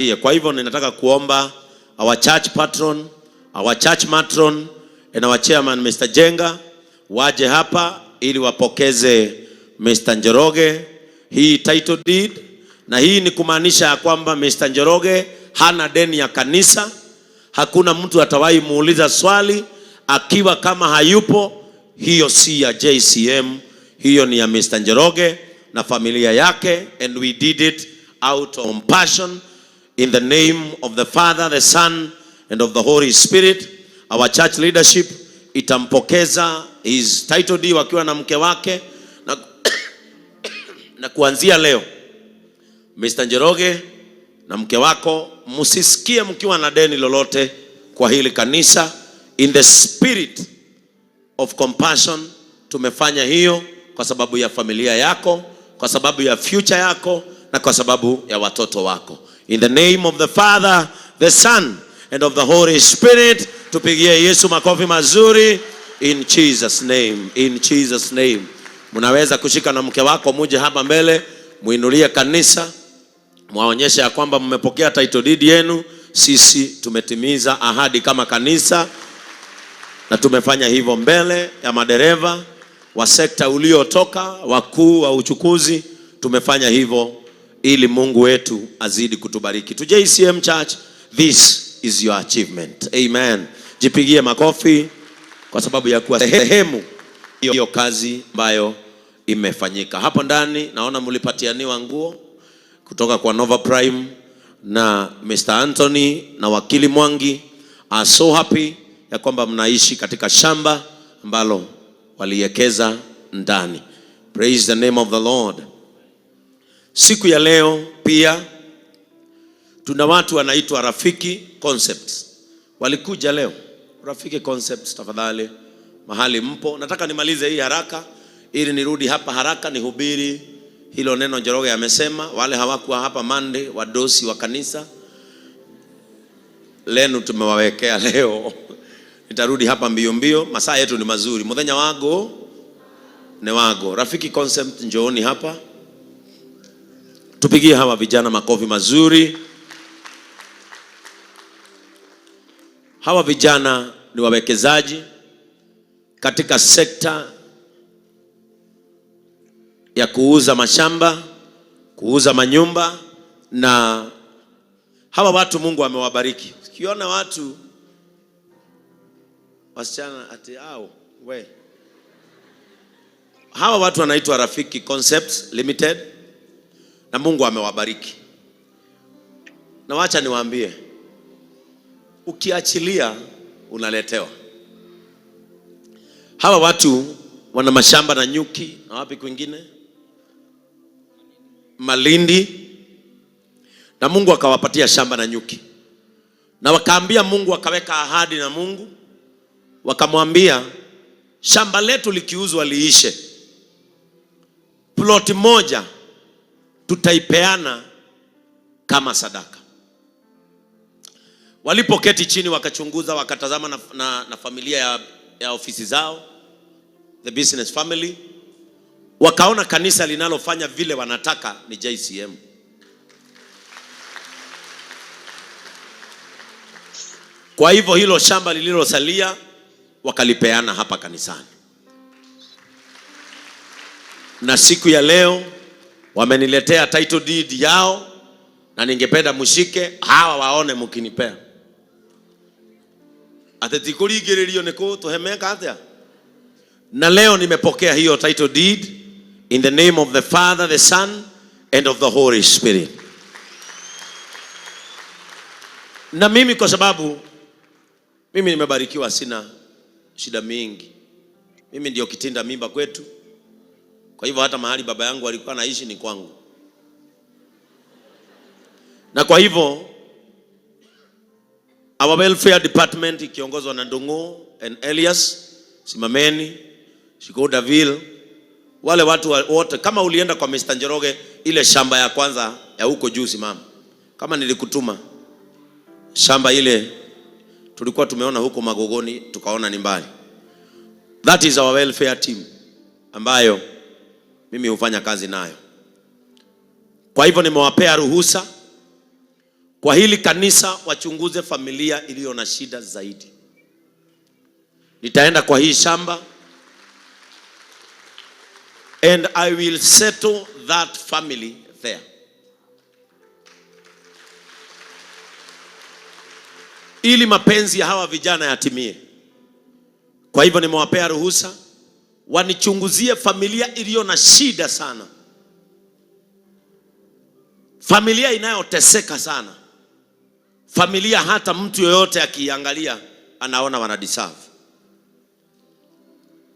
Kwa hivyo ninataka kuomba our church patron, our church matron and our chairman Mr. Jenga waje hapa ili wapokeze Mr. Njoroge hii title deed, na hii ni kumaanisha ya kwamba Mr. Njoroge hana deni ya kanisa. Hakuna mtu atawahi muuliza swali akiwa kama hayupo. Hiyo si ya JCM, hiyo ni ya Mr. Njoroge na familia yake, and we did it out of compassion in the name of the Father, the Son and of the Holy Spirit. Our church leadership itampokeza his title deed wakiwa na mke wake na kuanzia leo Mr. Njoroge na mke wako msisikie mkiwa na deni lolote kwa hili kanisa. In the spirit of compassion tumefanya hiyo kwa sababu ya familia yako, kwa sababu ya future yako na kwa sababu ya watoto wako. In the name of the Father, the Son and of the Holy Spirit, tupigie Yesu makofi mazuri. In Jesus name, in Jesus name. Mnaweza kushika na mke wako, muje hapa mbele, muinulie kanisa, mwaonyeshe ya kwamba mmepokea title deed yenu. Sisi tumetimiza ahadi kama kanisa na tumefanya hivyo mbele ya madereva wa sekta uliotoka, wakuu wa uchukuzi. Tumefanya hivyo ili Mungu wetu azidi kutubariki. To JCM Church, this is your achievement. Amen. Jipigie makofi kwa sababu ya kuwa sehemu hiyo kazi ambayo imefanyika hapo ndani. Naona mlipatianiwa nguo kutoka kwa Nova Prime na Mr. Anthony na wakili Mwangi are so happy ya kwamba mnaishi katika shamba ambalo waliwekeza ndani. Praise the name of the Lord. Siku ya leo pia tuna watu wanaitwa Rafiki Concepts. Walikuja leo. Rafiki Concepts, tafadhali mahali mpo. Nataka nimalize hii haraka ili nirudi hapa haraka nihubiri hilo neno Njoroge amesema. Wale hawakuwa hapa Monday, wadosi wa kanisa lenu tumewawekea leo. Nitarudi hapa mbio mbio, masaa yetu ni mazuri. Muthenya wago ni wago. Rafiki Concept, njooni hapa, tupigie hawa vijana makofi mazuri. Hawa vijana ni wawekezaji katika sekta ya kuuza mashamba, kuuza manyumba, na hawa watu Mungu amewabariki. Ukiona watu wasichana ati au we, hawa watu wanaitwa Rafiki Concepts Limited na Mungu amewabariki. Na wacha niwaambie, ukiachilia unaletewa. Hawa watu wana mashamba na nyuki na wapi kwingine, Malindi, na Mungu akawapatia shamba na nyuki, na wakaambia Mungu, akaweka ahadi na Mungu, wakamwambia shamba letu likiuzwa liishe, ploti moja tutaipeana kama sadaka. Walipoketi chini wakachunguza, wakatazama na familia ya ofisi zao, the business family, wakaona kanisa linalofanya vile wanataka ni JCM. Kwa hivyo hilo shamba lililosalia wakalipeana hapa kanisani, na siku ya leo wameniletea title deed yao, na ningependa mshike hawa waone mkinipea. Ati tikuringiririo ni kutuhemeka atia. Na leo nimepokea hiyo title deed in the name of the Father, the Son and of the Holy Spirit. Na mimi kwa sababu mimi nimebarikiwa, sina shida mingi. Mimi ndio kitinda mimba kwetu. Kwa hivyo hata mahali baba yangu alikuwa anaishi ni kwangu. Na kwa hivyo our welfare department ikiongozwa na Ndungu and Elias, simameni, Shiko Davil, wale watu wote. Kama ulienda kwa Mr. Njoroge ile shamba ya kwanza ya huko juu, simama. Kama nilikutuma shamba ile tulikuwa tumeona huko Magogoni, tukaona ni mbali. That is our welfare team ambayo mimi hufanya kazi nayo. Kwa hivyo nimewapea ruhusa Kwa hili kanisa wachunguze familia iliyo na shida zaidi. Nitaenda kwa hii shamba and I will settle that family there. Ili mapenzi ya hawa vijana yatimie. Kwa hivyo nimewapea ruhusa wanichunguzie familia iliyo na shida sana, familia inayoteseka sana, familia hata mtu yoyote akiangalia anaona wana deserve.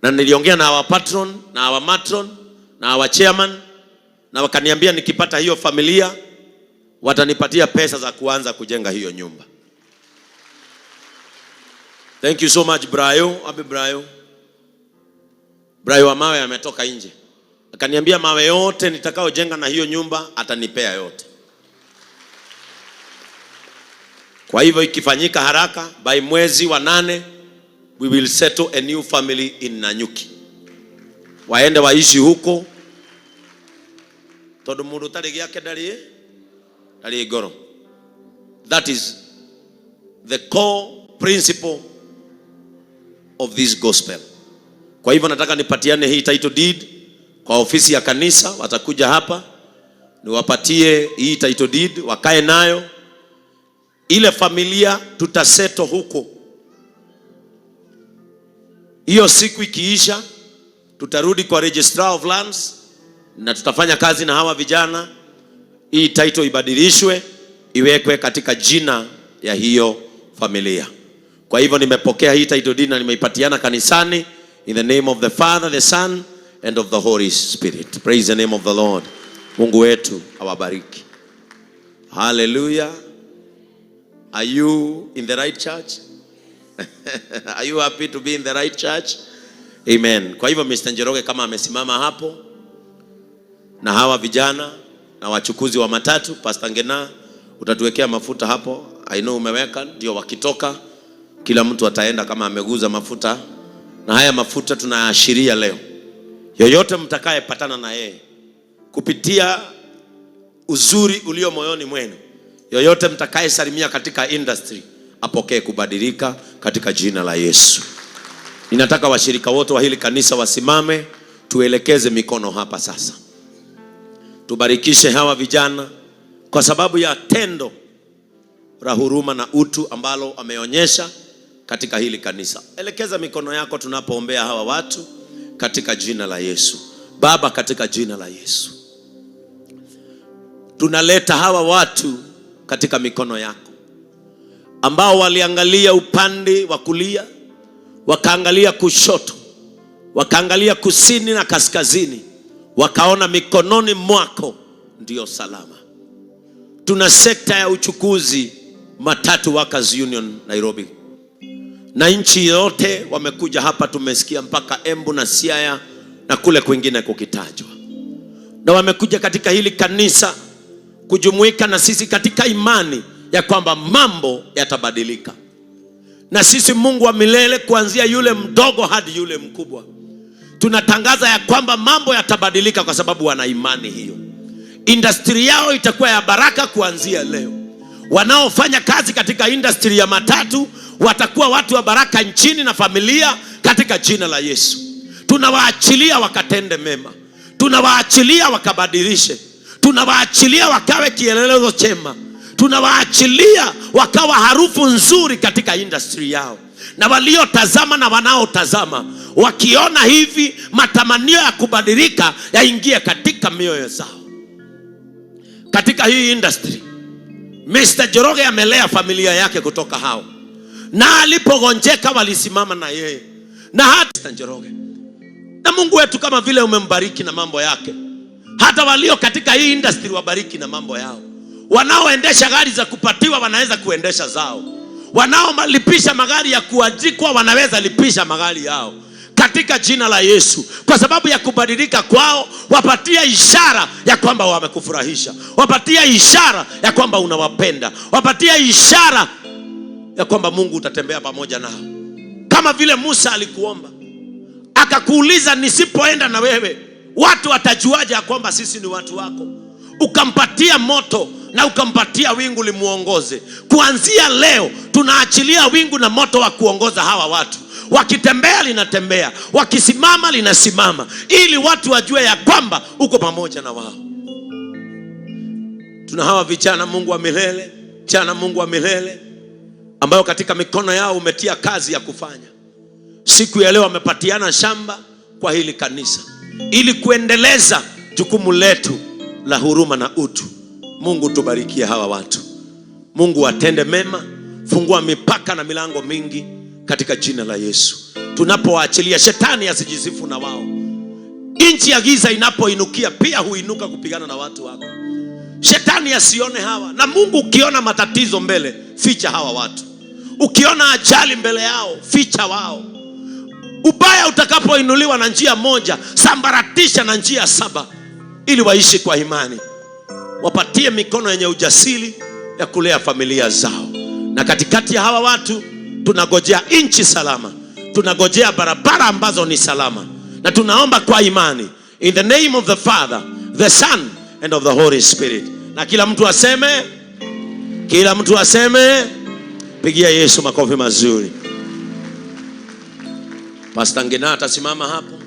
Na niliongea na our patron na our matron na our chairman, na wakaniambia nikipata hiyo familia watanipatia pesa za kuanza kujenga hiyo nyumba. Thank you so much Brayo. Abi Brayo. Brayo wa mawe ametoka nje. Akaniambia mawe yote nitakayojenga na hiyo nyumba atanipea yote. Kwa hivyo ikifanyika haraka by mwezi wa 8 we will settle a new family in Nanyuki. Waende waishi huko. Tondu mundu tari giake ndari ngoro. That is the core principle of this gospel. Kwa hivyo nataka nipatiane hii title deed kwa ofisi ya kanisa, watakuja hapa niwapatie hii title deed wakae nayo. Ile familia tutaseto huko. Hiyo siku ikiisha tutarudi kwa Registrar of Lands na tutafanya kazi na hawa vijana. Hii title ibadilishwe iwekwe katika jina ya hiyo familia. Kwa hivyo nimepokea hii title deed na nimeipatiana kanisani in the name of the Father, the Son and of the Holy Spirit. Praise the name of the Lord. Mungu wetu awabariki. Hallelujah. Are you in the right church? Are you happy to be in the right church? Amen. Kwa hivyo Mr. Njoroge kama amesimama hapo na hawa vijana na wachukuzi wa matatu, Pastor Ngena utatuwekea mafuta hapo. I know umeweka, ndio wakitoka kila mtu ataenda kama ameguza mafuta. Na haya mafuta tunaashiria leo, yoyote mtakayepatana na yeye kupitia uzuri ulio moyoni mwenu, yoyote mtakayesalimia katika industry apokee kubadilika katika jina la Yesu. Ninataka washirika wote wa hili kanisa wasimame, tuelekeze mikono hapa sasa. Tubarikishe hawa vijana kwa sababu ya tendo la huruma na utu ambalo ameonyesha katika hili kanisa. Elekeza mikono yako tunapoombea hawa watu katika jina la Yesu. Baba, katika jina la Yesu, tunaleta hawa watu katika mikono yako, ambao waliangalia upande wa kulia, wakaangalia kushoto, wakaangalia kusini na kaskazini, wakaona mikononi mwako ndio salama. Tuna sekta ya uchukuzi, Matatu Workers Union Nairobi, na nchi yote wamekuja hapa, tumesikia mpaka Embu na Siaya na kule kwingine kukitajwa, na wamekuja katika hili kanisa kujumuika na sisi katika imani ya kwamba mambo yatabadilika. Na sisi Mungu wa milele, kuanzia yule mdogo hadi yule mkubwa, tunatangaza ya kwamba mambo yatabadilika kwa sababu wana imani hiyo. Industry yao itakuwa ya baraka kuanzia leo. Wanaofanya kazi katika industry ya matatu watakuwa watu wa baraka nchini na familia katika jina la Yesu. Tunawaachilia wakatende mema, tunawaachilia wakabadilishe, tunawaachilia wakawe kielelezo chema, tunawaachilia wakawa harufu nzuri katika industry yao. Na waliotazama na wanaotazama wakiona hivi, matamanio ya kubadilika yaingie katika mioyo zao. Katika hii industry, Mr. Njoroge amelea familia yake kutoka hao, na alipogonjeka walisimama na yeye, na hata Njoroge na Mungu wetu kama vile umembariki na mambo yake, hata walio katika hii industry wabariki na mambo yao. Wanaoendesha gari za kupatiwa wanaweza kuendesha zao, wanaolipisha magari ya kuajikwa wanaweza lipisha magari yao katika jina la Yesu. Kwa sababu ya kubadilika kwao, wapatie ishara ya kwamba wamekufurahisha, wapatie ishara ya kwamba unawapenda, wapatie ishara ya kwamba Mungu utatembea pamoja nao, kama vile Musa alikuomba akakuuliza, nisipoenda na wewe watu watajuaje ya kwamba sisi ni watu wako? Ukampatia moto na ukampatia wingu limuongoze. Kuanzia leo tunaachilia wingu na moto wa kuongoza hawa watu. Wakitembea linatembea, wakisimama linasimama, ili watu wajue ya kwamba uko pamoja na wao. Tuna hawa vijana, Mungu wa milele, jana Mungu wa milele, ambayo katika mikono yao umetia kazi ya kufanya. Siku ya leo wamepatiana shamba kwa hili kanisa ili kuendeleza jukumu letu la huruma na utu. Mungu tubarikie hawa watu. Mungu atende mema, fungua mipaka na milango mingi katika jina la Yesu. Tunapowaachilia shetani asijisifu na wao. Nchi ya giza inapoinukia pia huinuka kupigana na watu wako. Shetani asione hawa. Na Mungu, ukiona matatizo mbele, ficha hawa watu. Ukiona ajali mbele yao, ficha wao. Ubaya utakapoinuliwa na njia moja, sambaratisha na njia saba, ili waishi kwa imani. Wapatie mikono yenye ujasiri ya kulea familia zao. Na katikati ya hawa watu tunagojea nchi salama, tunagojea barabara ambazo ni salama, na tunaomba kwa imani, in the name of the Father, the Son and of the Holy Spirit. Na kila mtu aseme, kila mtu aseme, pigia Yesu makofi mazuri. Pastor Ngina atasimama hapo.